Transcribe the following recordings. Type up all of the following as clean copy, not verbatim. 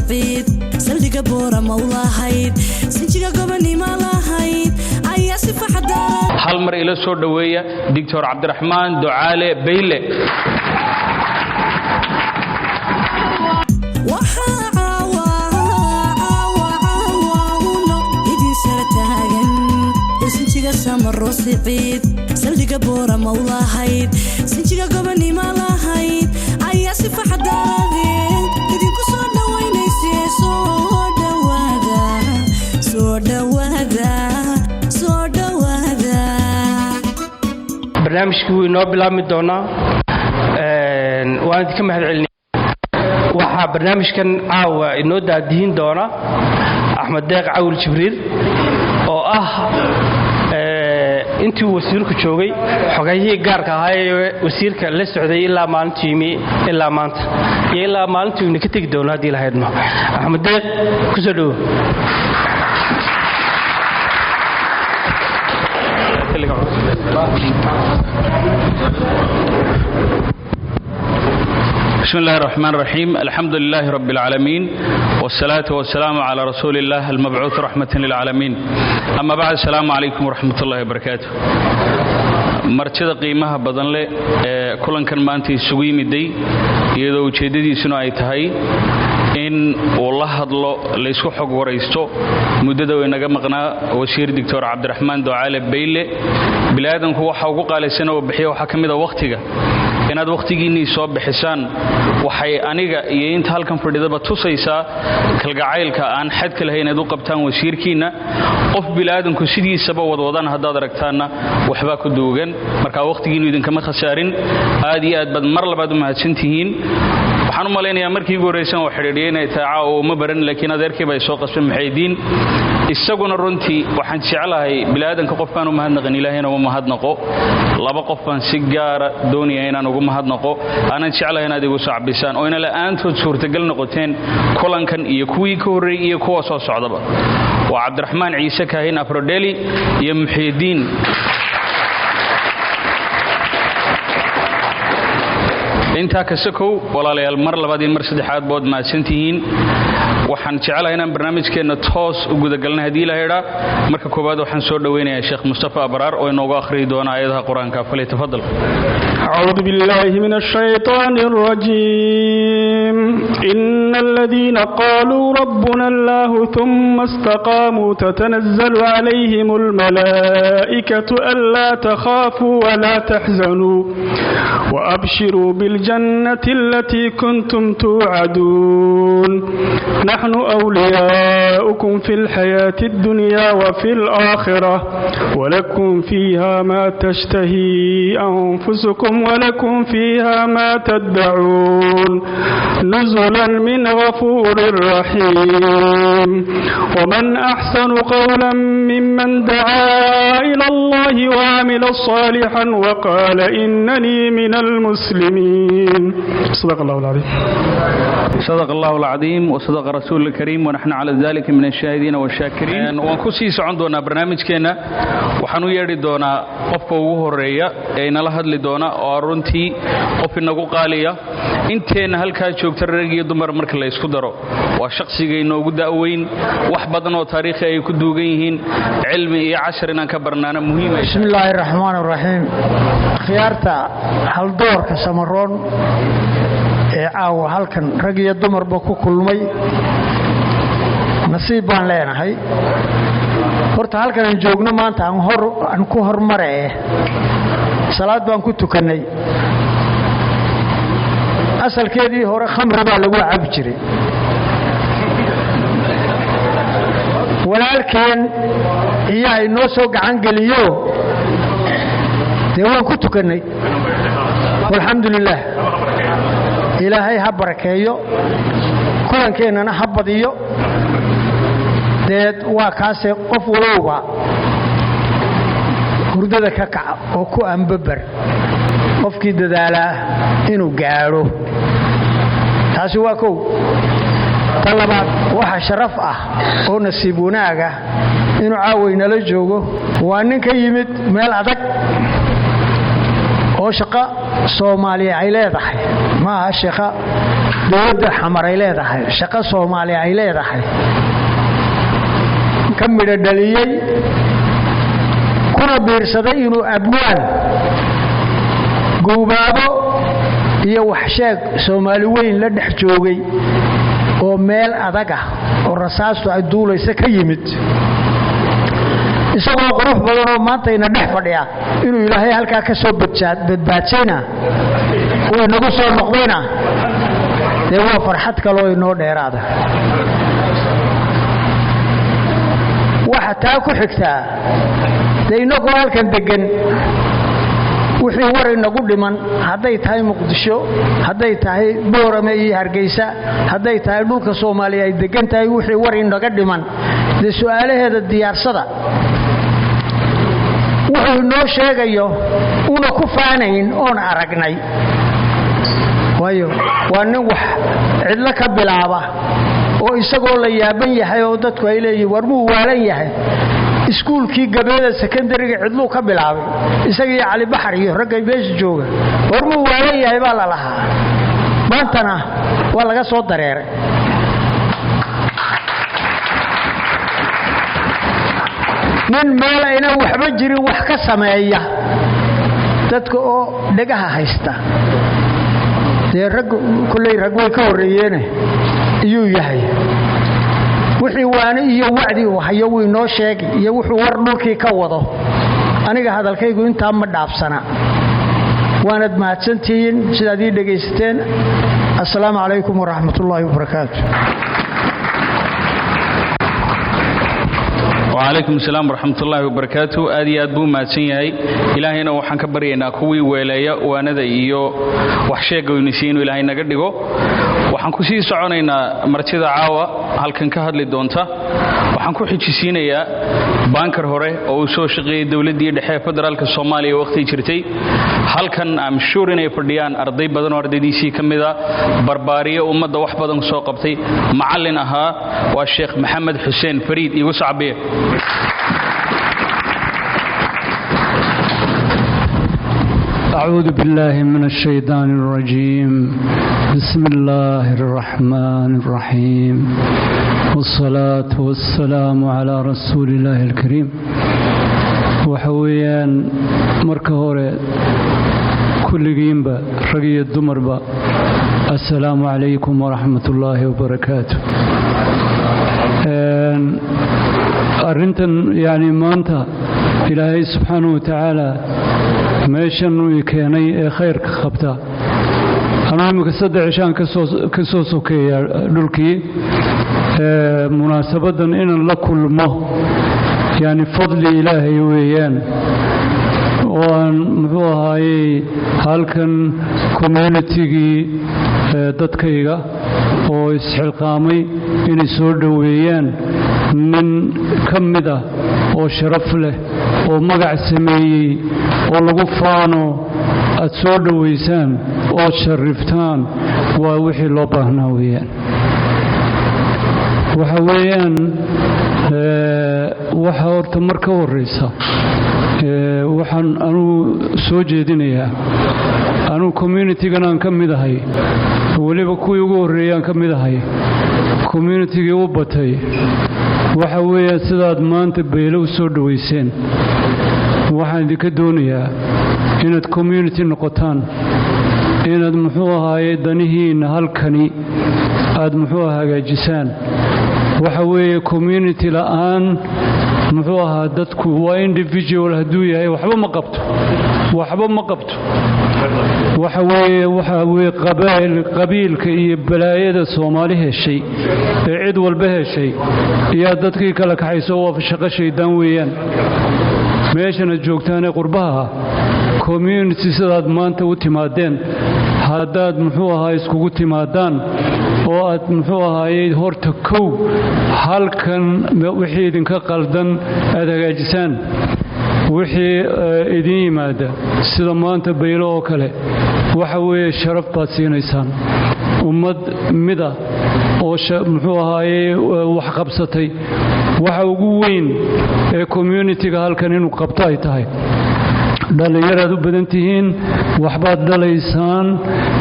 Siciid, saldhiga Boorama u lahayd, sinjiga gobonimo lahayd, ayaa si faxadaran. Hal mar ila soo dhoweeya Doctor Cabdiraxmaan Ducaale Bayle. Waxaa caawa caawa caawauno idin sara taagan sinjiga Samaro Siciid, saldhiga Boorama u lahayd, sinjiga gobonimo lahayd, ayaa si faxadarade idinku soo dhawaynayse. Soo dhawaada, soo dhawaada, soo dhawaada. Barnaamijkii wuu inoo bilaabmi doonaa. Waan idinka mahad celinay. Waxaa barnaamijkan caawa inoo daadihin doona Axmed Deeq Cawil Jibriil, oo ah intii uu wasiirku joogay xogayihii gaarka ahaa ee wasiirka la socday ilaa maalintuu yimi ilaa maanta iyo ilaa maalintuu ina ka tegi doono haddii lahaydno. Axmed Deeq, kusoo dhowo. بسم الله الرحمن الرحيم، الحمد لله رب العالمين، والصلاة والسلام على رسول الله المبعوث رحمة للعالمين، أما بعد، السلام عليكم ورحمة الله وبركاته. Martida qiimaha badan leh ee kulankan maanta isugu yimiday, iyadoo ujeeddadiisuna ay tahay in uu la hadlo, laysku xog waraysto muddada uu inaga maqnaa wasiir Doctor Cabdiraxmaan Ducaale Bayle. Biniaadanku waxa ugu qaalisan oo bixiya waxaa ka mid a wakhtiga. Inaad wakhtigiinnii soo bixisaan waxay aniga iyo inta halkan fadhidaba tusaysaa kalgacaylka aan xadka lahayn inaad u qabtaan wasiirkiinna. Qof biniaadanku sidiisaba wadwadaan haddaad aragtaanna waxbaa ku duugan. Marka wakhtigiinnu idinkama khasaarin. Aad iyo aad baad mar labaad u mahadsantihiin. Waxaan u malaynayaa markii ugu horraysan oo xidhiidhiyay inay tahay caawa uma baran, laakiin adeerkii bay soo qasbay Maxaydiin isaguna. Runtii waxaan jeclahay biniaadanka qofkaan u mahadnaqin Ilaahayna uma mahadnaqo. Laba qof baan si gaara doonaya inaan ugu mahadnaqo, aanan jeclahay inaad igu sacbisaan, oo ina la'aantood suurtagal noqoteen kulankan iyo kuwii ka horreeyey iyo kuwa soo socdaba. Waa Cabdiraxmaan Ciise Kaahin Afrodeli iyo Muxiidiin. Intaa kasakow, walaalayaal, mar labaad iyo mar saddexaad bood mahadsantihiin. Waxaan jecelahay inaan barnaamijkeenna toos u gudagalnay haddii la idhaa. Marka koowaad waxaan soo dhoweynayaa Sheekh Mustafa Abraar oo inoogu akhriyi doona aayadaha Qur-aanka. Falyatafadal. أعوذ بالله من الشيطان الرجيم. إن الذين قالوا ربنا الله ثم استقاموا تتنزل عليهم الملائكة ألا تخافوا ولا تحزنوا وأبشروا بالجنة التي كنتم توعدون. نحن أولياؤكم في الحياة الدنيا وفي الآخرة، ولكم فيها ما تشتهي أنفسكم ولكم فيها ما تدعون، نزلا من غفور رحيم. ومن أحسن قولا ممن دعا إلى الله وعمل صالحا وقال إنني من المسلمين. صدق الله العظيم. صدق الله العظيم وصدق رسول الكريم، ونحن على ذلك من الشاهدين والشاكرين. Waan ku sii socon doonaa barnaamijkeenna. Waxaan u yeedhi doonaa qofka ugu horeeya ee inala hadli doona, oo runtii qof inagu qaaliya inteenna halkaa joogta, rag iyo dumar marka la isku daro. Waa shaqsiga inoogu da'weyn, wax badan oo taariikhi ay ku duugan yihiin, cilmi iyo cashar inaan ka barnaana muhiim ay. Bismi illaahi raxmaan raxiim. Khiyaarta haldoorka Samaroon ee caawa halkan rag iyo dumarba ku kulmay, nasiib baan leenahay. Horta halkan aan joogno maanta aan ku hormaree, salaad baan ku tukannay. Asalkeedii hore khamri baa lagu cabi jiray. Walaalkeen iyaa inoo soo gacan geliyo, dee waan ku tukannay, walxamdu lilaah. Ilaahay ha barakeeyo kulankeenana ha badiyo. Dee waa kaase, qof walowba hurdada ka kaca oo ku ambabar qofkii dadaalaa inuu gaadho. Taasi waa kow. Ta labaad, waxa sharaf ah oo nasiib wanaag ah inuu caawaynala joogo. Waa nin ka yimid meel adag Oo shaqo Soomaaliya ay leedahay maaha, shaqo dowladda Xamar ay leedahay, shaqo Soomaaliya ay leedahay ka midho dhaliyey, kuna biirsaday inuu abwaan guubaabo iyo waxsheeg Soomaali weyn la dhex joogay oo meel adag ah oo rasaastu ay duulaysa ka yimid, isagoo qurux badanoo maantayna dhex fadhiya, inuu Ilaahay halkaa ka soo badbaadsayna uu inagu soo noqdayna, dee waa farxad kaloo inoo dheeraada. Waxa taa ku xigtaa, dee inagoo halkan deggan, wixii war inagu dhiman, hadday tahay Muqdisho, hadday tahay Boorame iyo Hargeysa, hadday tahay dhulka Soomaaliya ay degan tahay, wixii war inaga dhiman, dee su-aalaheeda diyaarsada. Wuxuu inoo sheegayo una ku faanayn oon aragnay, waayo waa nin wax cidlo ka bilaaba oo isagoo la yaaban yahay oo dadku ay leeyihin, "War muu waalan yahay?" Iskuulkii Gabeeda secondary-ga cidluu ka bilaabay, isagiiyo Cali Baxar iyo ragga meesha jooga. "War muu waalan yahay?" baa la lahaa. Maantana waa laga soo dareeray. Nin meel ayna waxba jirin wax ka sameeya, dadka oo dhegaha haysta, dee rag kolley rag way ka horreeyeene iyuu yahay. Wixii waani iyo wacdi uu hayo wuu inoo sheegay iyo wuxuu war dhulkii ka wado. Aniga hadalkaygu intaa ma dhaafsana. Waanad mahadsantihiin sidaad ii dhegaysateen. Assalaamu calaykum waraxmat ullaahi wabarakaatu. Wacalaykum asalaam waraxmat ullaahi wabarakaatu. Aad iyo aad buu mahadsan yahay. Ilaahayna waxaan ka baryaynaa kuwii weeleeya waanada iyo wax sheegaynu inuu Ilaahay naga dhigo. Waxaan ku sii soconaynaa martida caawa halkan ka hadli doonta. Waxaan ku xijisiinayaa banker hore oo uu soo shaqeeyey dowladdii dhexe ee federaalka Soomaaliya waqti jirtay. Halkan am sure inay fadhiyaan arday badan oo ardaydiisii ka mida, barbaariyo ummadda wax badan soo qabtay, macallin ahaa. Waa Sheekh Maxamed Xuseen Fariid. Igu sacbiye. أعوذ بالله من الشيطان الرجيم. بسم الله الرحمن الرحيم، والصلاة والسلام على رسول الله الكريم. Waxa weeyaan, marka hore kulligiinba, rag iyo dumarba, assalaamu calaykum waraxmat ullaahi wabarakaatu. Arrintan yacni maanta Ilaahay subxaanahu wa tacaala meeshan uu i keenay ee khayrka qabta, anuu imika 3 cishaan ka soo sokeeya dhulkii. Munaasabaddan inaan la kulmo yani fadli Ilaahay weeyaan, oo aan muxuu ahaayey halkan community-gii dadkayga oo isxilqaamay inay soo dhoweeyaan nin ka mid ah oo sharaf leh oo magac sameeyey oo lagu faano, aad soo dhowaysaan ood shariftaan, waa wixii loo baahnaa weeyaan. Waxa weeyaan, waxa horta mar ka horreysa waxaan anugu soo jeedinayaa, anugu community-gan aan ka mid ahay, weliba kuwii ugu horreeyaan ka mid ahay, community-gii u batay. Waxa weeyaan, sidaad maanta Beyle u soo dhowayseen, waxaan idinka doonayaa inaad community noqotaan, inaad muxuu ahaaye danihiinna halkani aad muxuu hagaajisaan. Waxa weeye, community la'aan muxuu ahaa dadku waa individual hadduu yahay, waxba ma qabto, waxba ma qabto. Waxa weeye qabaa'il, qabiilka iyo balaayada Soomaali heshay ee cid walba heshay iyaa dadkii kala kaxayso, waa shaqo shaydaan weeyaan. Meeshanaad joogtaanee qurbaha, community sidaad maanta u timaadeen haddaad muxuu ahaa iskugu timaadaan oo aad muxuu ahaayey horta kow halkan wixii idinka qaldan aad hagaajisaan, wixii idin yimaada sida maanta Baylo oo kale, waxa weeye sharaf baad siinaysaan. Ummad mida oo muxuu ahaayey wax qabsatay, waxa ugu weyn ee community-ga halkan inuu qabto ay tahay. Dhallinyaraad u badan tihiin, waxbaad dhalaysaan.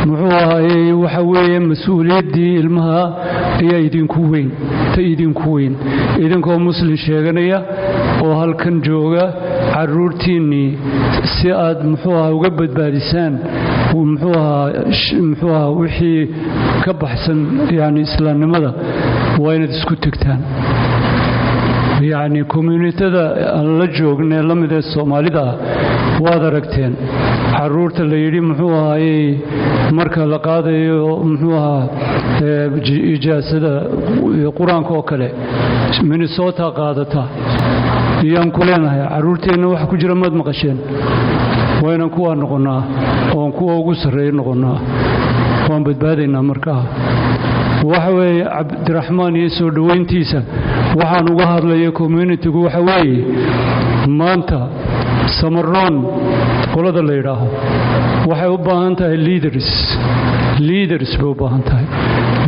Muxuu ahaayey, waxa weeye mas-uuliyaddii ilmaha ayaa idinku weyn, ta idinku weyn. Idinkoo Muslim sheeganaya oo halkan jooga, carruurtiinnii si aad, muxuu ahaa, uga badbaadisaan, muxuu ahaa, wixii ka baxsan, yacni islaamnimada, waa inaad isku tegtaan. Yacni communityada aan la joognee la mid ee Soomaalida ah, waad aragteen caruurta la yidhi, muxuu ahaayey, marka la qaadayo, muxuu ahaa, ijaasada Qur-aanka oo kale, Minnesota qaadata. Iyaan ku leenahay, carruurteenna waxa ku jira maad maqasheen. Waa inaan kuwaa noqonnaa oon kuwa ugu sarreeya noqonnaa, waan badbaadaynaa. Markaa waxa weeye, Cabdiraxmaan iyo soo dhoweyntiisa waxaan uga hadlaya communitygu waxa weeye, maanta Samaroon qolada la yidhaaho waxay u baahan tahay leaders. Leaders bay u baahan tahay.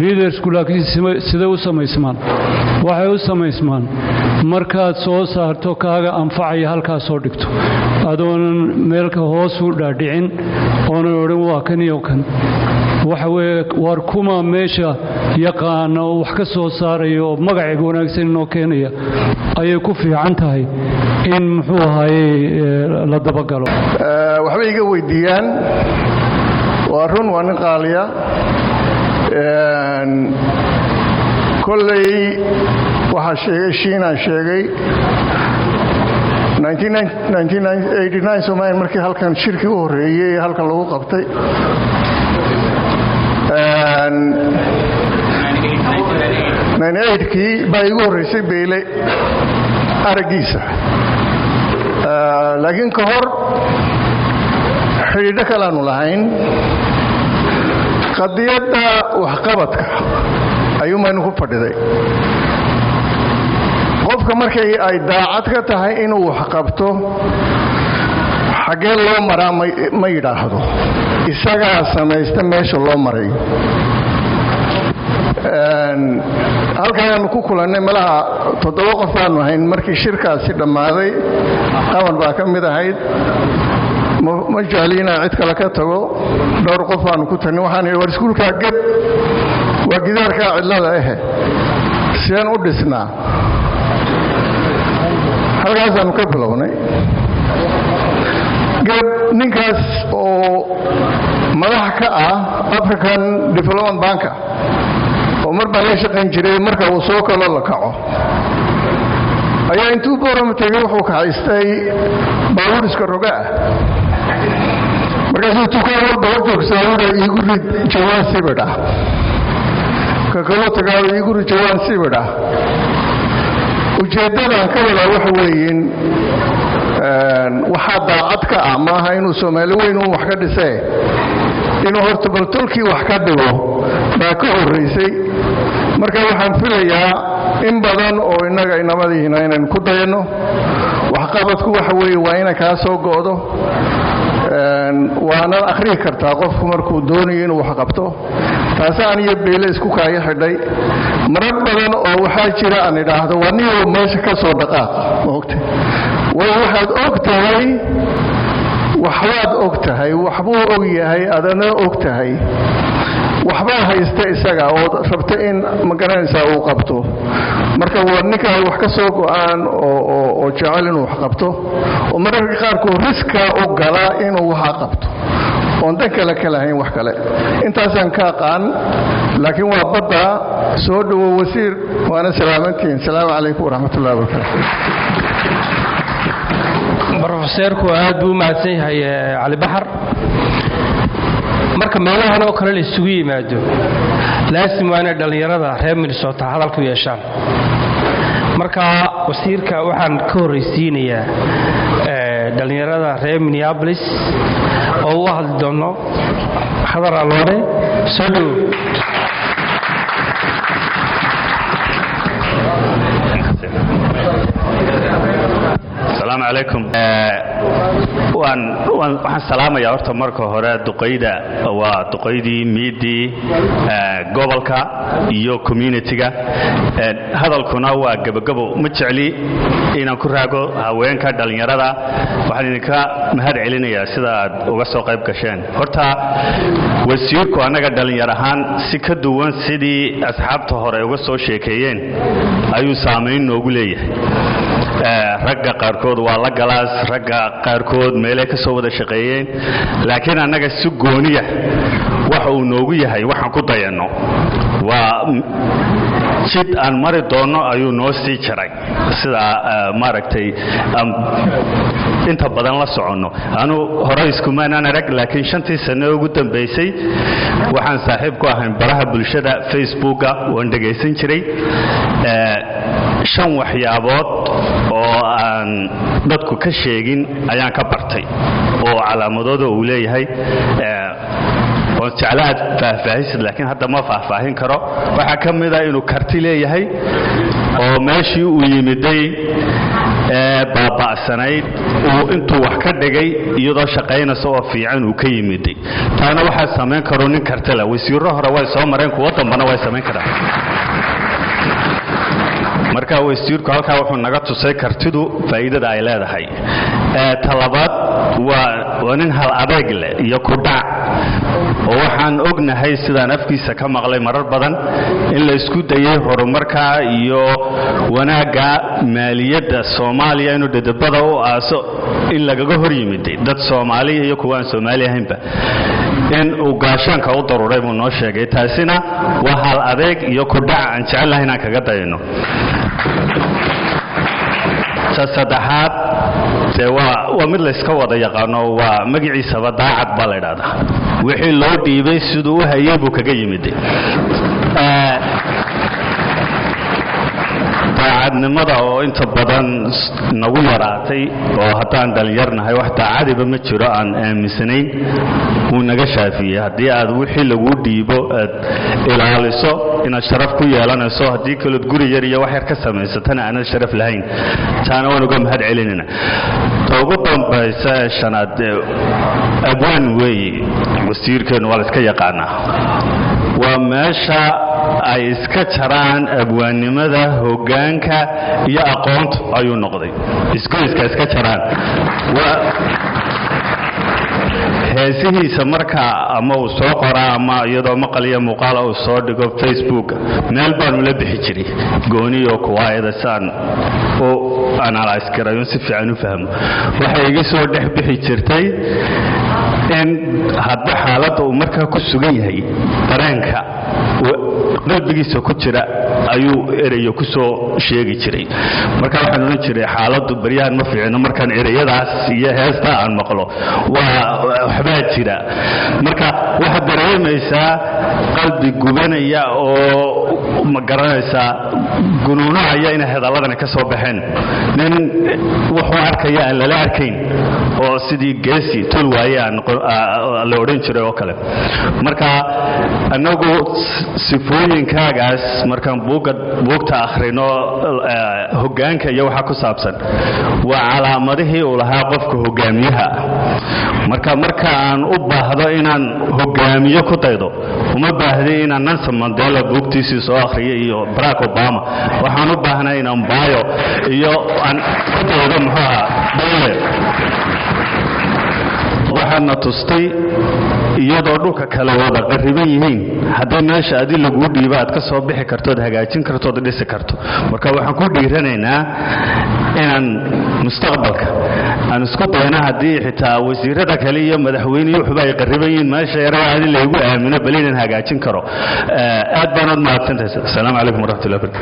Leadersku laakiin siday u samaysmaan? Waxay u samaysmaan markaad soo saarto kaaga anfacaya, halkaas soo dhigto, adoonan meelka hoos u dhaadhicin oonan odhan waa kan iyo kan. Waxa weeye, waar kuma meesha yaqaana oo wax ka soo saaraya oo magaciga wanaagsan inoo keenaya ayay ku fiican tahay in, muxuu ahaayey, la dabagalo. Waxbay iga weydiiyaan. Waa run, waa nin qaaliya. Kolley waxaa sheegay Shiinaan sheegay Somalia markii halkan shirkii u horreeyey ee halkan lagu qabtay, kii baa igu horreysay Beyle araggiisa. Laakiin ka hor xidhiidho kaleaanu lahayn. Qadiyadda waxqabadka ayuunbaynu ku fadhiday. Qofka markay ay daacad ka tahay inuu waxqabto, xaggee loo maraa ma yidhaahdo, isagaa samaysta meesha loo marayo. Halkaanaanu ku kulannay, malaha 7 qof aanu ahayn. Markii shirkaasi dhammaaday, Qaban baa ka mid ahayd. Ma jecli inaan cid kale ka tago. Dhowr qof aanu ku tagnay. Waxaan idhi, "War iskuulkaa geb waa gidaarkaa cidlada ahe, sideen u dhisnaa?" Halkaasaanu ka bilownay geb. Ninkaas oo madax ka ah African Development Banka oo mar baan la shaqayn jiray, marka uu soo kalo la kaco ayaa intuu Boorama tegey wuxuu kaxaystay baabuur iska roga ah. Markaasuu tukaan walba hor joogsaawada, "Iigu rid jawaan sibidh ah." Ka kaloo tagaaba, "Iigu rid jawaan sibidh ah." Ujeeddadan ka wadaa waxa weeyin, waxaa daacad ka ah maaha inuu Soomaali weyn uun wax ka dhisee, inuu horta bal tolkii wax ka dhigo baa ka horraysay. Marka waxaan filayaa in badan oo innaga inamadiihina inaynu ku dayanno. Waxqabadku waxa weeye waa inay kaa soo go'do, waana akhriyi kartaa qofku markuu doonayo inuu wax qabto. Taase aniyo Beyle isku kaayo xidhay. Marar badan oo waxaa jira aan idhaahdo, "Waa niyow, meesha ka soo dhaqaaq." Maogta way waxaad og tahay, waxbaad og tahay, waxbuu og yahay, adana og tahay, waxbaa haysta isaga ood rabta in, ma garanaysaa, uu qabto. Marka waa ninkaa wax ka soo go'aan oo jecel inuu wax qabto, oo mararka qaarkood riska u gala inuu waxa qabto, oon dan kale ka lahayn wax kale. Intaasaan ka aqaan, laakiin waa badda. Soo dhowo, wasiir, waana salaamantihiin. Asalaamu calaykum waraxmatullahi wabarakaatu. Brofeseerku aad buu u mahadsan yahay, Cali Baxar. Marka meelahan oo kale la isugu yimaado, laasim waa inay dhallinyarada reer Minnesota hadalku yeeshaan. Marka wasiirka waxaan ka horraysiinayaa dhallinyarada reer Minneapolis oo u hadli doono Khadar Aloore. Soo dhowo. Asalaamu Asalaamu calaykum. Waan waxaan salaamayaa horta marka hore duqayda, waa duqaydii miidii gobolka iyo community-ga. Hadalkuna waa gebagabo, ma jecli inaan ku raago. Haweenka, dhallinyarada, waxaan idinka mahad celinayaa sida aad uga soo qayb gasheen. Horta wasiirku annaga dhallinyar ahaan si ka duwan sidii asxaabta hore uga soo sheekeeyeen ayuu saamayn noogu leeyahay. Ragga qaarkood waa la galaas, ragga qaarkood meelay ka soo wada shaqeeyeen, laakiin annaga si gooniya waxa uu noogu yahay waxaan ku dayanno. Waa jid aan mari doonno ayuu noo sii jaray, sida maaragtay inta badan la soconno. Anu hore iskumaanaan arag, laakiin 5tii sano ugu dambaysay waxaan saaxiib ku ahayn baraha bulshada, Facebooka waan dhegaysan jiray. Shan waxyaabood oo aan dadku ka sheegin ayaan ka bartay oo calaamadooda uu leeyahay. Waan jeclaad faahfaahisid, laakiin hadda ma faahfaahin karo. Waxaa ka mid a inuu karti leeyahay oo meeshii uu yimiday ee baaba'sanayd uu intuu wax ka dhigay iyadoo shaqaynaysa oo fiican uu ka yimiday. Taana waxaa samayn karo nin karti leh. Wasiirro hore way soo mareen, kuwo dambana way samayn karaan. Marka wasiirku halkaa wuxuu naga tusay kartidu faa'iidada ay leedahay. Talabaad, waa nin hal adeeg leh iyo kudhac, oo waxaan ognahay sidaan afkiisa ka maqlay marar badan in la isku dayay horumarka iyo wanaagga maaliyadda Soomaaliya inuu dhidibada u aaso in lagaga hor yimiday dad Soomaaliya iyo kuwa aan Soomaali ahaynba, in uu gaashaanka u daruuray buu noo sheegay. Taasina waa hal adeeg iyo kudhac aan jecel lahay inaan kaga dayno. Ta saddexaad dee waa mid layska wada yaqaano, waa magaciisaba daacad baa la idhahdaa. Wixii loo dhiibay siduu u hayay buu kaga yimid. Daacadnimada oo inta badan nagu yaraatay, oo haddaan dhallinyarnahay wax daacadiba ma jiro aan aaminsanayn, wuu naga shaafiyey. Haddii aad wixii laguu dhiibo aad ilaaliso inaad sharaf ku yeelanayso, haddii kalood guri yar iyo wax yar ka samaysatana aanad sharaf lahayn. Taana waan uga mahad celinayna. Ta ugu dambaysa ee shanaad, abwaan weeye wasiirkeennu, waa la iska yaqaanaa. Waa meesha ay iska jaraan abwaannimada, hoggaanka iyo aqoontu ayuu noqday isgoyska iska jaraan. Heesihiisa marka ama uu soo qoraa ama iyadoo maqal iyo muuqaala uu soo dhigo Facebook, meel baanu la bixi jiray gooniyo kuwaayada si aan u analyse garayo, si fiican u fahmo. Waxay iga soo dhex bixi jirtay in hadba xaaladda uu markaa ku sugan yahay, dareenka qalbigiisa ku jira ayuu ereyo ku soo sheegi jiray. Marka waxaan odhan jiray, xaaladdu baryahan ma fiicno. Markaan ereyadaas iyo heestaa aan maqlo, waa waxbaa jira. Marka waxaad dareemaysaa qalbi gubanaya oo ma garanaysaa gunuunahaya inay hadalladani ka soo baxeen, nin wuxuu arkaya aan lala arkayn oo sidii geesi tol waaye la odhan jiray oo kale. Marka annagu sifooyinkaagaas markaan buugta akhrino hoggaanka iyo waxa ku saabsan, waa calaamadihii uu lahaa qofka hogaamiyaha ah. Marka aan u baahdo inaan hogaamiyo ku daydo, uma baahdi inaan Nelson Mandela buugtiisii soo akhriyo iyo Barack Obama. Waxaan u baahnay inaan Bayo iyo aan ku daydo, muxuu ahaa, Bayle. Waxaadna tustay iyadoo dhulka kale wada qariban yihiin, haddii meesha adi laguu dhiibo aad ka soo bixi karto, ood hagaajin karto, ood dhisi karto. Marka waxaan ku dhiiranaynaa inaan mustaqbalka aan isku dayno, haddii xitaa wasiirada kale iyo madaxweyne wuxuba ay qariban yihiin, meesha yara adi laygu aamino bal inaan hagaajin karo. Aad baanaad mahadsantahay. Asalaamu calaykum waraxmatullahi barakatu.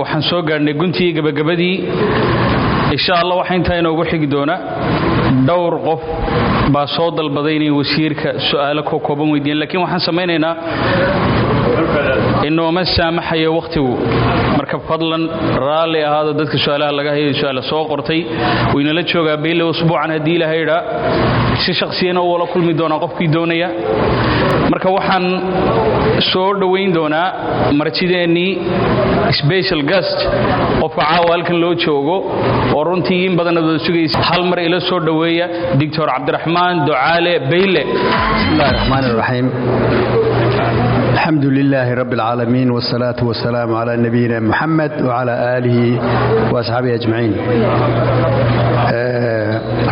Waxaan soo gaadhnay guntii gabagabadii. Insha Allah waxaa intaa inoogu xigi doona dhowr qof baa soo dalbaday inay wasiirka su'aalo ka kooban weydiiyeen, laakiin waxaan samaynaynaa inooma saamaxayo wakhtigu. Marka fadlan raalli ahaado dadka su'aalaha laga hayo, su'aala soo qortay. Waynala joogaa Beyle usbuucan haddii Ilaahay idhaa, si shakhsiyana u wala kulmi doonaa qofkii doonaya. Marka waxaan soo dhowayn doonaa martideennii. Special guest, qofka caawa halkan loo joogo oo runtii in badan wada sugaysa, hal mar ila soo dhoweeya Doctor Cabdiraxmaan Ducaale Bayle. بسم الله الرحمن الرحيم، الحمد لله رب العالمين، والصلاة والسلام على نبينا محمد وعلى آله وأصحابه أجمعين.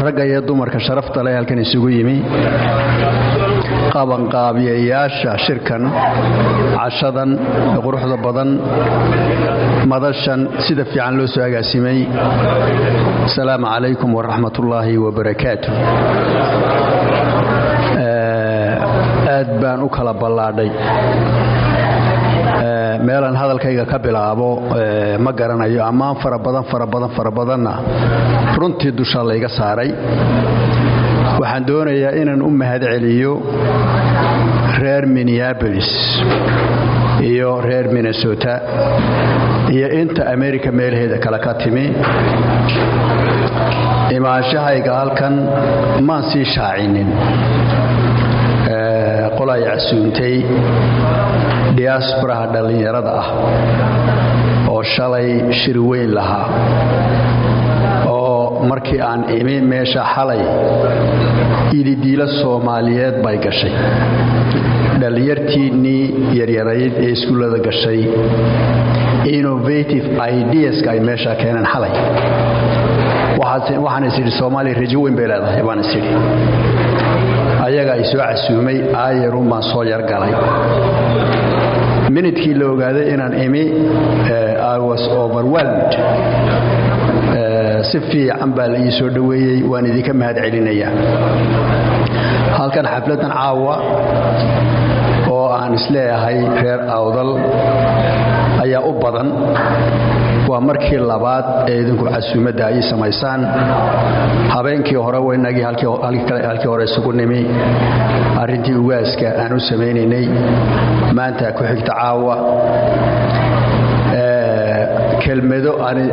Ragga iyo dumarka sharafta leh halkan isugu yimi, qabanqaabiyayaasha shirkan, cashadan quruxda badan, madashan sida fiican loo soo agaasimay, asalaamu calaykum waraxmat ullaahi wabarakaatu. Aad baan u kala ballaadhay, meelaan hadalkayga ka bilaabo ma garanayo. Ammaan fara badan, fara badan, fara badanna runtii dusha layga saaray. Waxaan doonayaa inaan u mahad celiyo reer Minneapolis iyo reer Minnesota iyo inta America meelaheeda kale ka timi. Imaanshahayga halkan maan sii shaacinin. Qolay casuuntay diasporaha dhallinyarada ah oo shalay shir weyn lahaa, oo markii aan imi meesha xalay ididiilo Soomaaliyeed bay gashay. Dhallinyartiinnii yaryarayd ee iskuullada gashay, innovative ideaska ay meesha keeneen xalay, waxaan is idhi Soomaaliya rajo weyn bay leedahay baan is idhi. Ayaga ay soo casuumay, aayarun baan soo yargalay. Minidkii la ogaaday inaan imi, I was overwhelmed. Si fiican baa la ii soo dhoweeyey, waan idinka mahad celinayaa. Halkan xafladdan caawa oo aan isleeyahay reer Awdal ayaa u badan, waa markii labaad ee idinku casuumadda ay samaysaan. Habeenkii hore waynagii halkii hore isugu nimi, arrintii ugaaska aan u samaynaynay. Maanta ku xigta caawa. Kelmado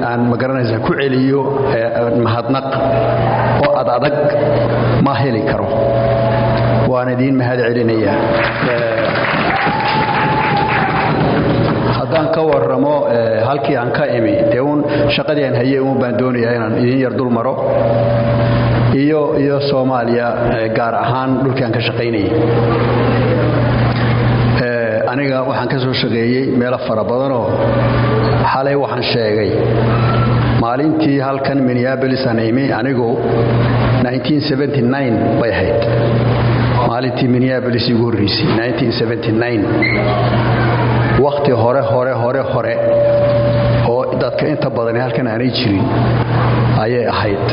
aan magaranaysa ku celiyo mahadnaq oo ad adag ma heli karo, waan idiin mahad celinayaa. Haddaan ka warramo halkii aan ka imi, dee uun shaqadii aan hayay uun baan doonayaa inaan idiin yar dul maro, iyo Soomaaliya, gaar ahaan dhulkii aan ka shaqaynayay. Aniga waxaan ka soo shaqeeyey meelo fara badanoo xalay waxaan sheegay maalintii halkan Minneapolis aan imi anigu 1979 bay ahayd maalintii Minneapolis igu horreysay. 1979, wakhti hore hore hore hore oo dadka inta badani halkan aanay jirin ayay ahayd.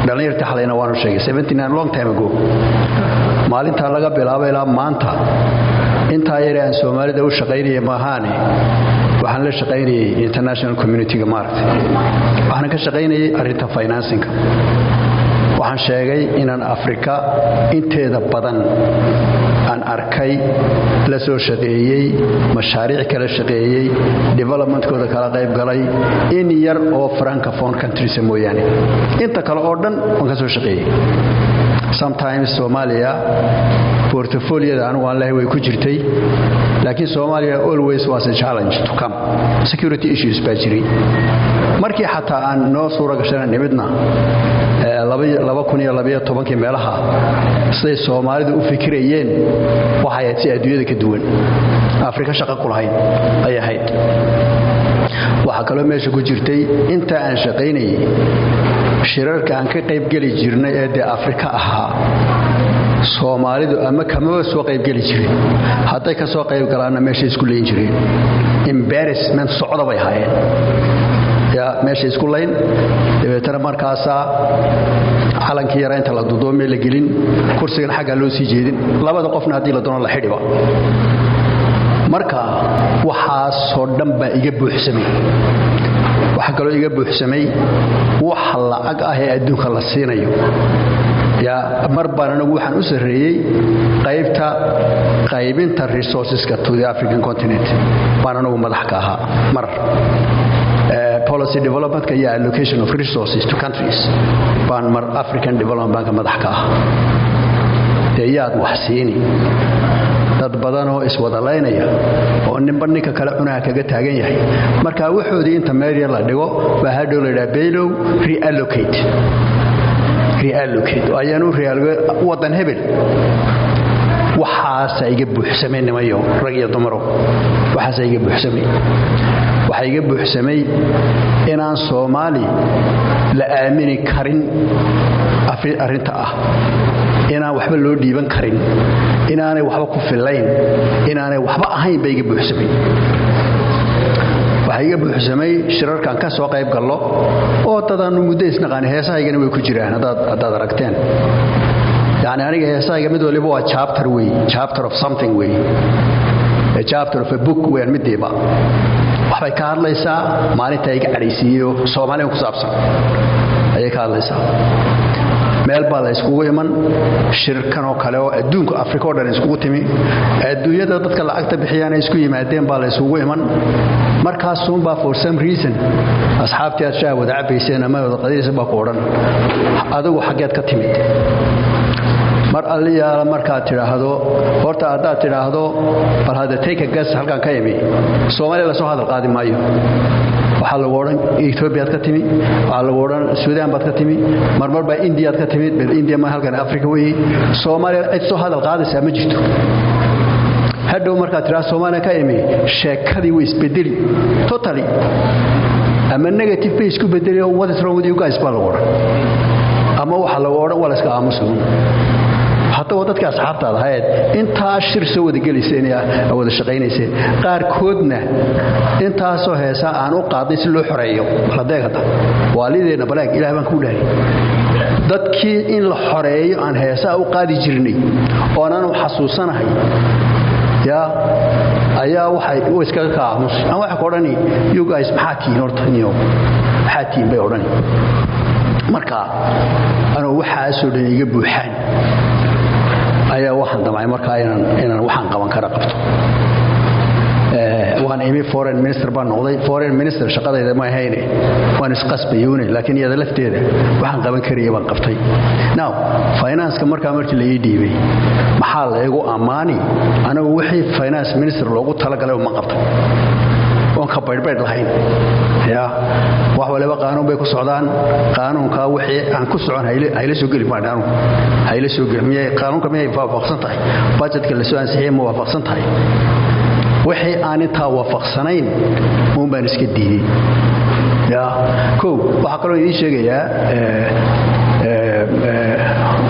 Dhallinyartii xalayna waanu sheegay 79, long time ago. Maalintaa laga bilaabo ilaa maanta, intaa yare aan Soomaalida u shaqaynaya maahaane, waxaan la shaqaynayay international community-ga maaragtay. Waxaan ka shaqaynayay arrinta financingka. Waxaan sheegay inaan Afrika inteeda badan aan arkay, la soo shaqeeyey, mashaariic kala shaqeeyey, developmentkooda kala qayb galay, in yar oo francophone countries mooyaane, inta kale oo dhan waan ka soo shaqeeyey. Sometimes Soomaaliya portfolioda anigu aan lehay way ku jirtay, laakiin Soomaaliya always was a challenge to come. Security issues baa jiray. Markii xataa aan noo suura gashana nimidna 2012-kii meelaha, siday Soomaalidu u fikirayeen waxay ahayd si adduunyada ka duwan, Afrika shaqa ku lahayn ay ahayd. Waxaa kaloo meesha ku jirtay, inta aan shaqaynayay, shirarka aan ka qaybgeli jirnay ee dee Afrika ahaa, Soomaalidu ama kamaba soo qaybgeli jirin, hadday ka soo qayb galaanna meeshay isku layn jireen. Embarrassment socda bay ahaayeen, yaa meesha isku layn. Dabeetana markaasaa calankii yara inta la dudoomee la gelin, kursigan xaggaa loo sii jeedin, labada qofna haddii la doono la xidhiba. Marka waxaasoo dhan baa iga buuxsamay. Waxaa kaloo iga buuxsamay wax lacag ah ee adduunka la siinayo. Yaa mar baan anigu waxaan u sarreeyey qaybta qaybinta resourceska to the African continent baan anigu madax ka ahaa mar, policy developmentka iyo allocation of resources to countries baan mar African Development Banka madax ka ahaa. Dee yaad wax siini dad Dad badan oo iswadalaynaya oo ninba ninka kale cunaha kaga taagan yahay. Marka wuxoodii inta meel yar la dhigo baa hadhow la yidhaha, "Baylow, reallocate, reallocate." Ayaanu reallocate wadan hebel. Waxaasa iga buuxsamay, nimayo, rag iyo dumaro, waxaasa iga buuxsamay. Waxaa iga buuxsamay inaan Soomaali la aamini karin, arrinta ah inaan waxba loo dhiiban karin, inaanay waxba ku fillayn, inaanay waxba ahayn ba iga buuxsamay. Waxaa iga buuxsamay shirarkan ka soo qayb gallo oo dadaannu muddo isnaqaani. Heesahaygana way ku jiraan haddaad aragteen. Yacni aniga heesahayga mid waliba waa chapter wey, chapter of something wey, a chapter of a book weeyaan. Midiiba waxbay ka hadlaysaa, maalintaa iga cadhaysiiyeyo Soomaaliyan ku saabsan ayay ka hadlaysaa. Meel baa la iskugu iman, shirkan oo kale oo adduunka Afrika o dhan iskugu timi, adduunyada dadka lacagta bixiyaan ay isku yimaadeen baa la isugu iman. Markaasuunbaa for some reason asxaabtii aad shaah wada cabayseen ama wada qadinaysa baa ku odhan, "Adigu xaggeed ka timid?" Mar alliyaala markaad tidhaahdo, horta haddaad tidhaahdo, "Bal hadda take a guess halkaan ka imi," Soomaaliya lasoo hadal qaadi maayo. Waxaa lagu odhan Etoobiyaad ka timi, waxaa lagu odhan Suudaan baad ka timi, marmar baa Indiyaad ka timid. Indiya ma halkan Afrika weeye. Soomaaliya cid soo hadal qaadaysaa ma jirto. Hadhow markaad tidhahdo Soomaaliya ka imi, sheekadii way isbedeli totally, ama negative bay isku bedeli oo "What is wrong with you guys?" baa lagu odhan, ama waxa lagu odhan waa la iska aamusuun. Haddaba dadka asxaabtaada ahayd intaa shir soo wada gelayseen ee wada shaqaynayseen, qaarkoodna intaasoo heesaa aan u qaadnay si loo xoreeyo. Baladeeg hadda waalideenna balaag Ilaah baan kuu dhahay, dadkii in la xoreeyo aan heesaa u qaadi jirnay oon aanu xasuusanahay yaa ayaa waxay iskaga ka aamusay, ama waxay ku odhani, "You guys maxaa tihiin horta niyo? Maxaa tihiin?" bay odhani. Marka anuu waxaasoo dhan iga buuxaan ayaa waxaan damcay markaa inaan waxaan qaban kara qabto. Waan imi, foreign minister baan noqday. Foreign minister shaqadayda ma ahayne, waan isqasbayuune, laakiin iyada lafteeda waxaan qaban karaya baan qabtay. Now financeka markaa markii la ii dhiibay, maxaa la igu ammaani? Anigu wixii finance minister loogu talagalay uma qabtay oon ka baydhbaydh lahayn. Ya wax waliba qaanuun bay ku socdaan. Qaanuunkaa wixii aan ku socon hayla soo geli maan anugu, hayla soo geli. Miyay qaanuunka miyay waafaqsan tahay? Budgetka la soo ansixiyay ma waafaqsan tahay? Wixii aan intaa waafaqsanayn uun baan iska diiday. Ya kow, waxaa kaloo idiin sheegayaa,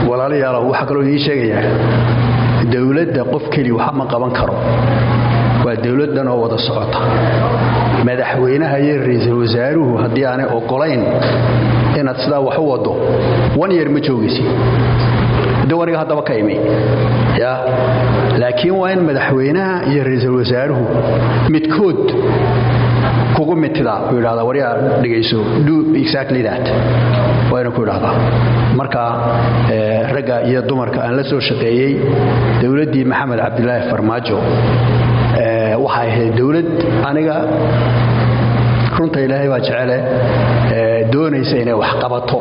walaalayaalow, waxaa kaloo idiin sheegayaa, dowladda qof keli waxa ma qaban karo. Waa dowladdan oo wada socota. Madaxweynaha iyo ra'iisul wasaaruhu haddii aanay ogolayn inaad sidaa wax u wado, one year ma joogaysi de waniga haddaba ka imi ya. Laakiin waa in madaxweynaha iyo ra'iisul wasaaruhu midkood kugu mitidaa uu yidhahdaa, "Waryaa, dhegayso, do exactly that," waa inuu ku yidhahdaa. Marka ragga iyo dumarka aan la soo shaqeeyey dowladdii Maxamed Cabdilaahi Farmaajo waxay ahayd dowlad aniga runta Ilaahay baa jecele doonaysa inay wax qabato,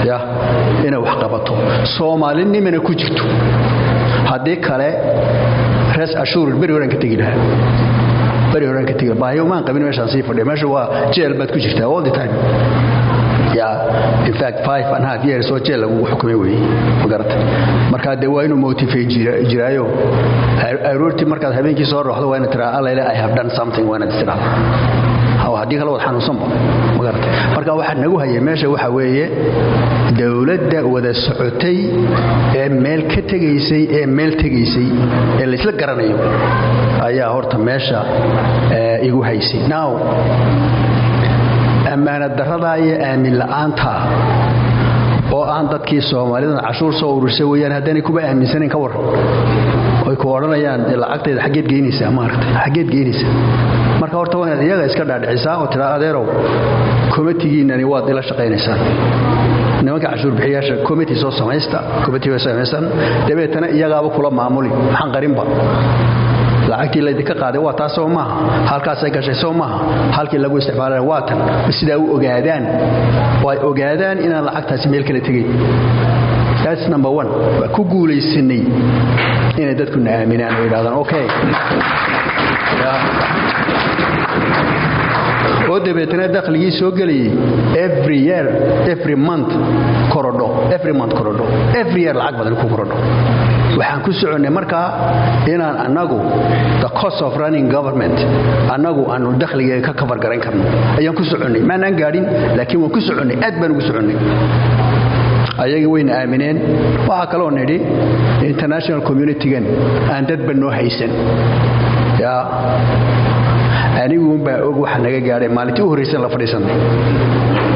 ya inay wax qabato, Soomaalinimana ku jirto. Haddii kale res ashuur beri horaan ka tegi lahaa, beri horaan ka tegi. Baahiyo maan qabin meeshaan sii fadhiya. Meesha waa jeel baad ku jirtaa all the time. Yeah, in fact 5.5 years oo jeel lagugu xukumay weeye, ma garata? Marka dee waa inuu motivate jiraayo. Aroortii markaad habeenkii soo rooxdo waa inaad tiraa, "Alla, I have done something," waa inaad istiraahdaa. Haddii kale waad xanuunsanba, ma garata? Marka waxaa nagu hayay meesha waxa weeye dowladda wada socotay ee meel ka tegaysay ee meel tegaysay ee laysla garanayo ayaa horta meesha igu haysay. Now ammaanad darradaa iyo aamin la'aanta oo aan dadkii Soomaalida cashuur soo urursay weeyaan haddaanay kuba aaminsanayn, ka waran? Oy ku odhanayaan, "Lacagtayda xaggeed geynaysaa? Maaragtay, xaggeed geynaysaa?" Marka horta waa inaad iyaga iska dhaadhicisaa oo tiraa, "Adeerow, committeegiinani waad ila shaqaynaysaan. Nimanka cashuur bixiyaasha committee soo samaysta." Committee way samaysan, dabeetana iyagaaba kula maamuli. Maxaan qarinba? Lacagtii laydinka qaaday waa taas, soo maaha? Halkaasay gashay, soo maaha? Halkii lagu isticmaalana waa tan. Sidaa u ogaadaan oo ay ogaadaan inaan lacagtaasi meel kale tegayn. That's number one. Waa ku guulaysanay inay dadkuna aaminaan oo yidhahdaan okay. Oo dabeetana dakhligii soo gelayay every year, every month korodho, every month korodho, every year lacag badan ku korodho. Waxaan ku soconnay markaa inaan annagu the cost of running government annagu aanu dakhligeega ka cover garayn karno ayaan ku soconnay. Maanaan gaadhin, laakiin waan ku soconnay, aad baan ugu soconnay. Ayaga wayna aamineen. Waxaa kaloo nidhi international community-gan aan dadba noo haysan yaa aniguunbaa og waxa naga gaadhay maalintii u horraysan la fadhiisannay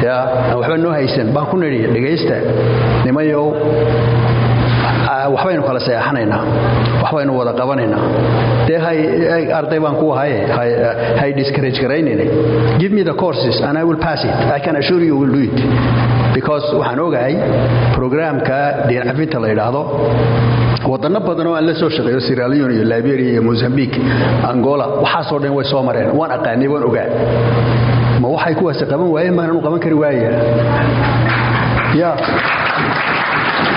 yaa aan waxba noo haysan baan ku nidhi, dhegaysta nimayow, waxbaynu kala seexanaynaa, waxbaynu wada qabanaynaa, dee hay arday baan ku ahaye, hay discourage garaynayna. Give me the courses and I will pass it. I can assure you will do it, because waxaan ogahay programka deyn cafinta la yidhaahdo wadano badan oo aan la soo shaqeeyo, Sierra Leone iyo Liberia iyo Mozambique, Angola, waxaasoo dhan way soo mareen. Waan aqaanay, waan ogaa. Ma waxay kuwaasi qaban waayeen maanan u qaban kari waaya? Ya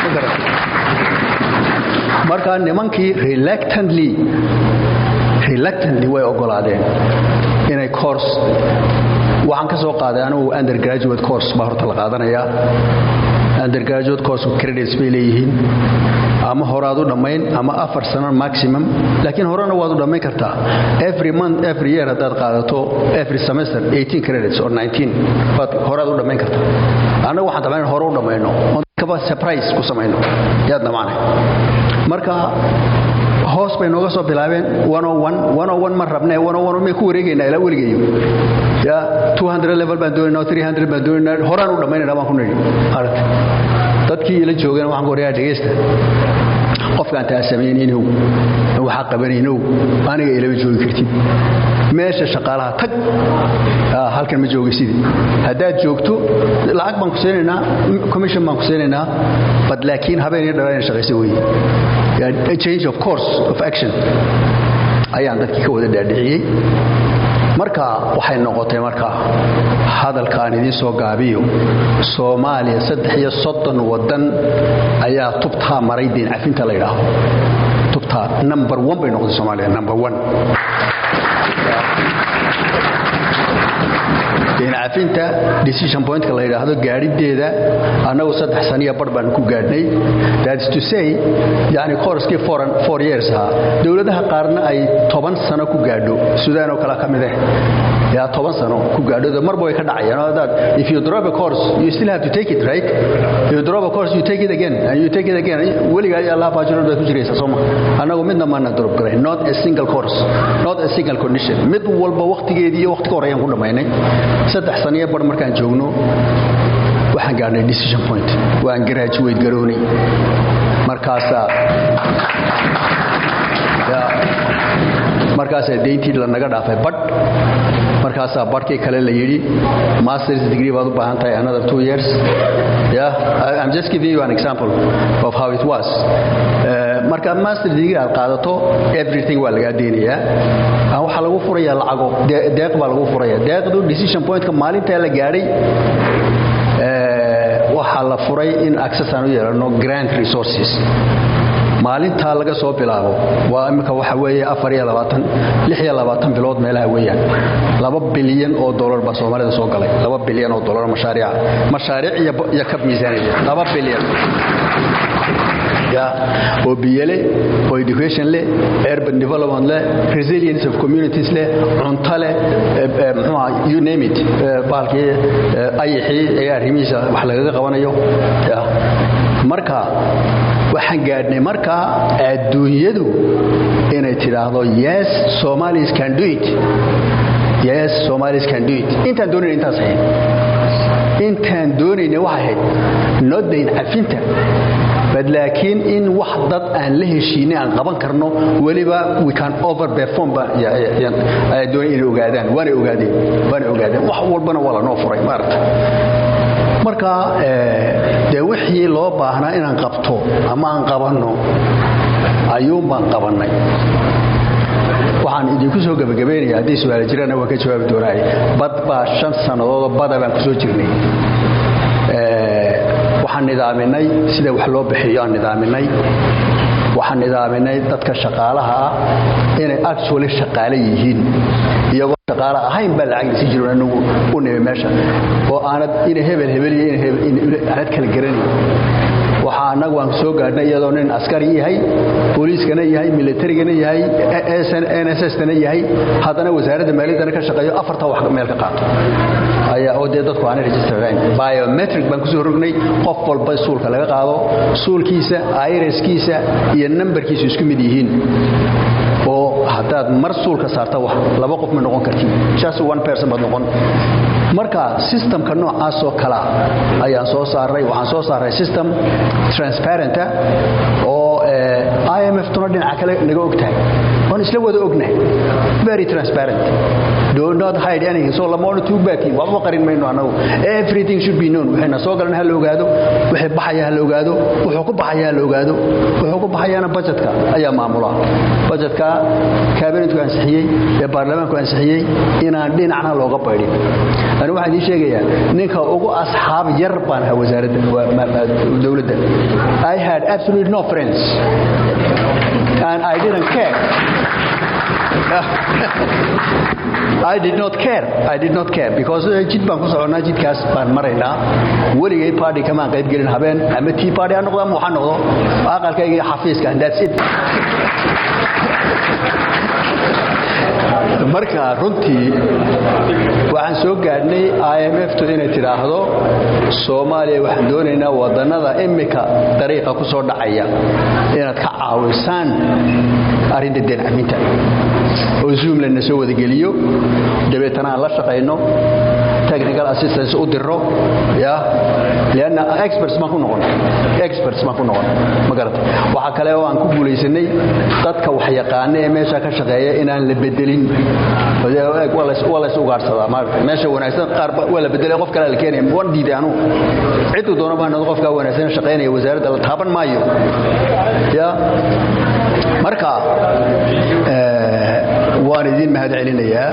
ma garatay? Marka nimankii reluctantly way ogolaadeen inay course. Waxaan ka soo qaaday anigu undergraduate course baa horta la qaadanayaa. Undergraduate course credits bay leeyihiin, ama horaad u dhammayn ama 4 sano maximum, laakiin horena waad u dhammayn kartaa. Every month, every year haddaad qaadato, every semester 18 credits or 19 baad horaad u dhammayn kartaa. Annagu waxaan damcayn hore u dhammayno oon kaba surprise ku samayno yaad dhammaanay. Marka hoos bay nooga soo bilaabeen, 101 ma rabne, 101 may ku wareegaynaa ilaa weligayo ya 200 level baan doonaynaa, 300 baan doonaynaa, horaan u dhammaynayna baan ku nidhi. Aragta dadkii ila joogeen waxaan ku waryaa, dhegaysta, qofkaan taa samaynaynow, waxaa qabanaynow, aniga ilama joogi kartid. Meesha shaqaalaha tag, halkan ma joogaysid. Haddaad joogto lacag baan ku siinaynaa, commission baan ku siinaynaa, but laakiin habeen iyo dhalaa shaqaysa weeye. A change of course of action ayaan dadkii ka wada dhaadhiciyey. Marka waxay noqotay, marka hadalka aan idiin soo gaabiyo, Soomaaliya 33 waddan ayaa tubtaa maray deyn cafinta la yidhaahdo. Tubtaa number one bay noqotay Soomaaliya, number one. Deyn cafinta decision pointka la yidhaahdo gaadhideeda annagu 3 saniya bar baan ku gaadhnay. That is to say, yani coursekii 4 years ahaa, dowladaha qaarna ay 10 sano ku gaadho, Suudaan oo kale ka mid ah yaa 10 sano ku gaadho, marba way ka dhacayaan. Hadaad if you drop a course, you still have to take it, right? You drop a course, you take it again and you take it again. Weligaa Allah faajiro baad ku jiraysaa. Sooma annagu midna maana drop garayn, not a single course, not a single condition. Mid walba waqtigeedii iyo waqti ka hor ayaan ku dhammaynay. 3 saniyo bar markaan joogno waxaan gaadhnay decision point, waan graduate garoonay. Markaasaa deyntii lanaga dhaafay badh. Markaasaa barhkii kale la yidhi masters degree baad u baahan tahay, another 2 years. Yeah, I'm just giving you an example of how it was. Marka master degree aad qaadato, everything waa lagaa deynayaa. Waxaa lagu furayaa lacago, deeq baa lagu furaya. Deeqdu decision pointka maalintaa la gaadhay waxaa la furay in access aan u yeelano grant resources. Maalintaa laga soo bilaabo waa imika waxa weeye 24, 26 bilood meelaha weeyaan, $2 bilyan baa Soomaalida soo galay, $2 bilyan mashaariica, mashaariic iyo kab miisaaniyad, 2 bilyan ya oo biyo leh, oo education leh, urban development leh, resilience of communities leh, cunto leh, muxuu ahaa, you name it, bahalkii ayaxii ee arrimihiisa wax lagaga qabanayo ya. Marka waxaan gaadhnay markaa adduunyadu inay tidhaahdo, "Yes, Somalis can do it. Yes, Somalis can do it." Intaan doonayna intaas ahayd, intaan doonayna waxay ahayd noo dayn cafinta, but laakiin in wax dad aan la heshiinay aan qaban karno, weliba we can over perform ba ayaa doonay inay ogaadaan. Waanay ogaadeen, waanay ogaadeen. Wax walbana waa lanoo furay, maaragta. Marka dee wixii loo baahnaa inaan qabto ama aan qabanno ayuun baan qabannay. Waxaan idinku soo gebagabaynaya, haddii su-aala jirana waan ka jawaabi doonaa, bad baa 5 sannadoodoo bada baan ku soo jirnay. Waxaan Waxaan nidaaminay sida wax loo bixiyo aan nidaaminay. Waxaan nidaaminay dadka shaqaalaha ah inay actually shaqaale yihiin. Iyagoo shaqaale ahayn baa lacag lasi jiro anagu u nimi meesha, oo aanad ina hebel hebel iyo ina aanad kala garanayn. Waxaa annagu aan soo gaadhnay iyadoo nin askari yahay, booliiskana yahay, militarigana yahay, NSS-tana yahay, haddana wasaaradda maaliyaddana ka shaqeeyo, afarta wax meel ka qaato ayaa, oo dee dadku aanay register-ayn. Biometric baan kusoo rognay, qof walba suulka laga qaado, suulkiisa, iriskiisa iyo nambarkiisu isku mid yihiin, oo haddaad mar suulka saarta wax laba qof ma noqon kartid, just one person baad noqon. Marka systemka noocaasoo kalea ayaan soo saaray. Waxaan soo saaray system transparent-a oo IMF tuna dhinaca kale naga og tahay, waan isla wada ognahay, very transparent, do not hide anything. So lama odhan tuug baatiin, waxba qarin mayno annagu. Everything should be known. Waxayna soo galan ha la ogaado, wixii baxaya ha la ogaado, wuxuu ku baxaya ha la ogaado. Wuxuu ku baxayana budgetka ayaa maamula, budgetka cabinetku ansixiyey ee baarlamaanku ansixiyey, inaan dhinacna looga baydhin. Ani waxaan idiin sheegayaa, ninka ugu asxaab yar baan ahaa wasaaradda dowladda. I had absolutely no friends and I didn't care. I did not care. I did not care because jid baan ku soconnaa, jidkaas baan maraynaa. Weligay party kamaan qayb gelin habeen, ama tea party ha noqdo ama waxaa noqdo, aqalkayga iyo xafiiska and that's it. Marka runtii waxaan soo gaadhnay IMF-tu inay tidhaahdo Soomaaliya waxaan doonaynaa wadannada imika dariiqa ku soo dhacaya inaad ka caawisaan arrinta deyn cafinta, oo Zoom lana soo wadageliyo, dabeetana aan la shaqayno, technical assistance u diro ya lianna experts baan ku noqon, experts baan ku noqon, ma garatay? Waxaa kale oo aan ku guulaysanay dadka wax yaqaana ee meesha ka shaqeeya inaan la bedelin. Waa lays ugaarsadaa maaragtay, meesha wanaagsan qaar waa la bedelay, qof kale la keenaya. Waan diiday anugu, ciduu doono baa noqdo, qofkaa wanaagsan shaqaynaya wasaaradda la taaban maayo ya. Marka waan idiin mahad celinayaa.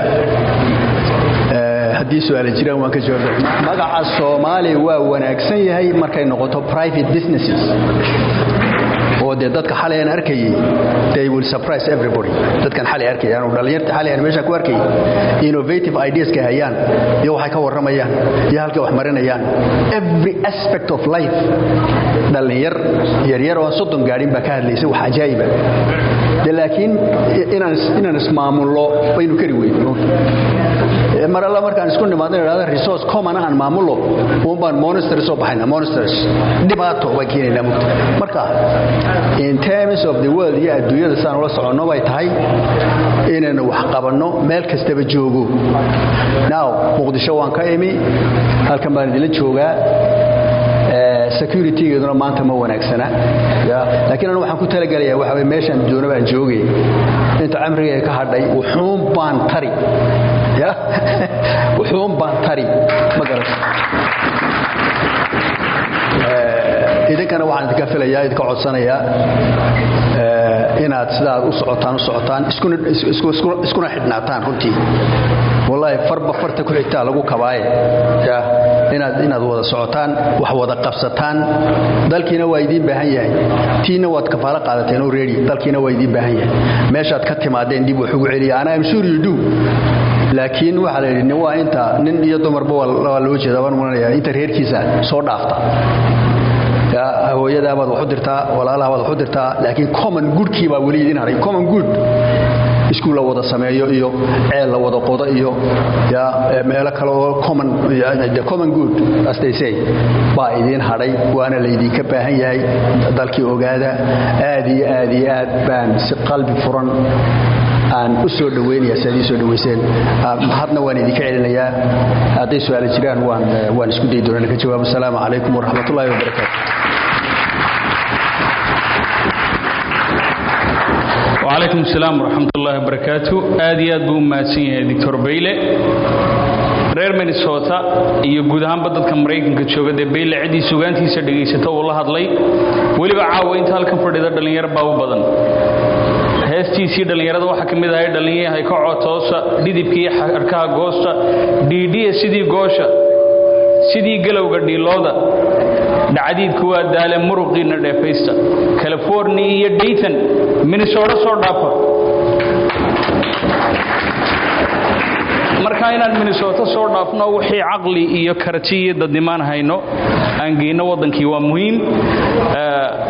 Haddii su-aala jiraan waan ka jawaab. Magaca Soomaaliya waa wanaagsan yahay markay noqoto private businesses, oo dee dadka xalay aan arkayay, they will surprise everybody. Dadkan xalay arkayay anu, dhalinyarta xalay aan meesha ku arkayay, innovative ideas-ka hayaan iyo waxay ka warramayaan iyo halkay wax marinayaan, every aspect of life, dhalinyar yaryar oo aan 30 gaadhin baa ka hadlaysay, wax ajaa'iba de. Laakiin inaan ismaamullo baynu kari weyn. Mar alla markaan isku nimaadno idhahda resource common aan maamullo, uun baan monsters soo baxayna, monsters dhibaato baan keenaynaa mugta. Marka in terms of the world iyo adduunyada saan ula soconno bay tahay inaynu wax qabanno meel kastaba joogo. Now Muqdisho waan ka imi, halkan baan idinla joogaa. Securitygeeduna maanta ma wanaagsana ya, laakiin anu waxaan ku talagelayaa waxa weye meeshaan doono baan joogay inta camrigayga ka hadhay, wuxuun baan tari ya, wuxuun baan tari, ma garat? Idinkana waxaan idinka filayaa, idinka codsanayaa inaad sidaad u socotaan u socotaan, iskuna xidhnaataan. Runtii wallaahi farba farta ku xigtaa lagu kabaaye ya, inaad wada socotaan, wax wada qabsataan. Dalkiina waa idiin baahan yahay, tiina waad kafaalo qaadateen already. Dalkiina waa idiin baahan yahay, meeshaad ka timaadeen dib wax ugu celiya, and I'm sure you do. Laakiin waxaa la yidhi nin waa inta nin iyo dumarba waa loo jeeda baan mulanaya, inta reerkiisa soo dhaafta. Hooyadaabaad wax u dirtaa, walaalahabaad wax u dirtaa, laakiin common goodkii baa weli idin haray. Common good, iskuul la wada sameeyo iyo ceel la wada qodo iyo ya meelo kale oo common, the common good as they say, baa idiin hadhay, waana laydinka baahan yahay. Dalkii ogaada, aad iyo aad iyo aad baan si qalbi furan aan u soo dhaweynaya si aad ii soo dhaweyseen. Mahadna waan idinka celinayaa. Hadday su-aalo jiraan waan isku dayi doonaa ka jawaabo. Asalaamu calaykum waraxmatullaahi wabarakaatu. وعليكم السلام ورحمة الله وبركاته. Aad iyo aad buu u mahadsan yahay Doctor Bayle. Reer Minnesota iyo guud ahaanba dadka Maraykanka jooga, dee Bayle ciddii sugaantiisa dhegaysato uu la hadlay. Weliba caawa inta halkan fadhida dhallinyaro baa u badan. Heestiisii dhallinyarada waxaa ka mid ahay: "Dhallinyahay kacoo toosa, dhidibkii xarkaha goosta, dhiidhiya sidii goosha, Sidii galowga dhiilooda dhacdiidku waa daale, muruqiinna dheefaysta. California iyo Dayton, Minnesota soo dhaafa. Marka inaan Minnesota soo dhaafno, wixii caqli iyo karti iyo dadnimaan hayno aan geyno waddankii waa muhiim.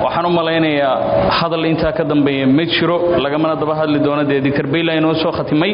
Waxaan u malaynayaa hadal intaa ka dambeeya ma jiro, lagamana daba hadli doono. Dee Doctor Bayla inoo soo khatimay.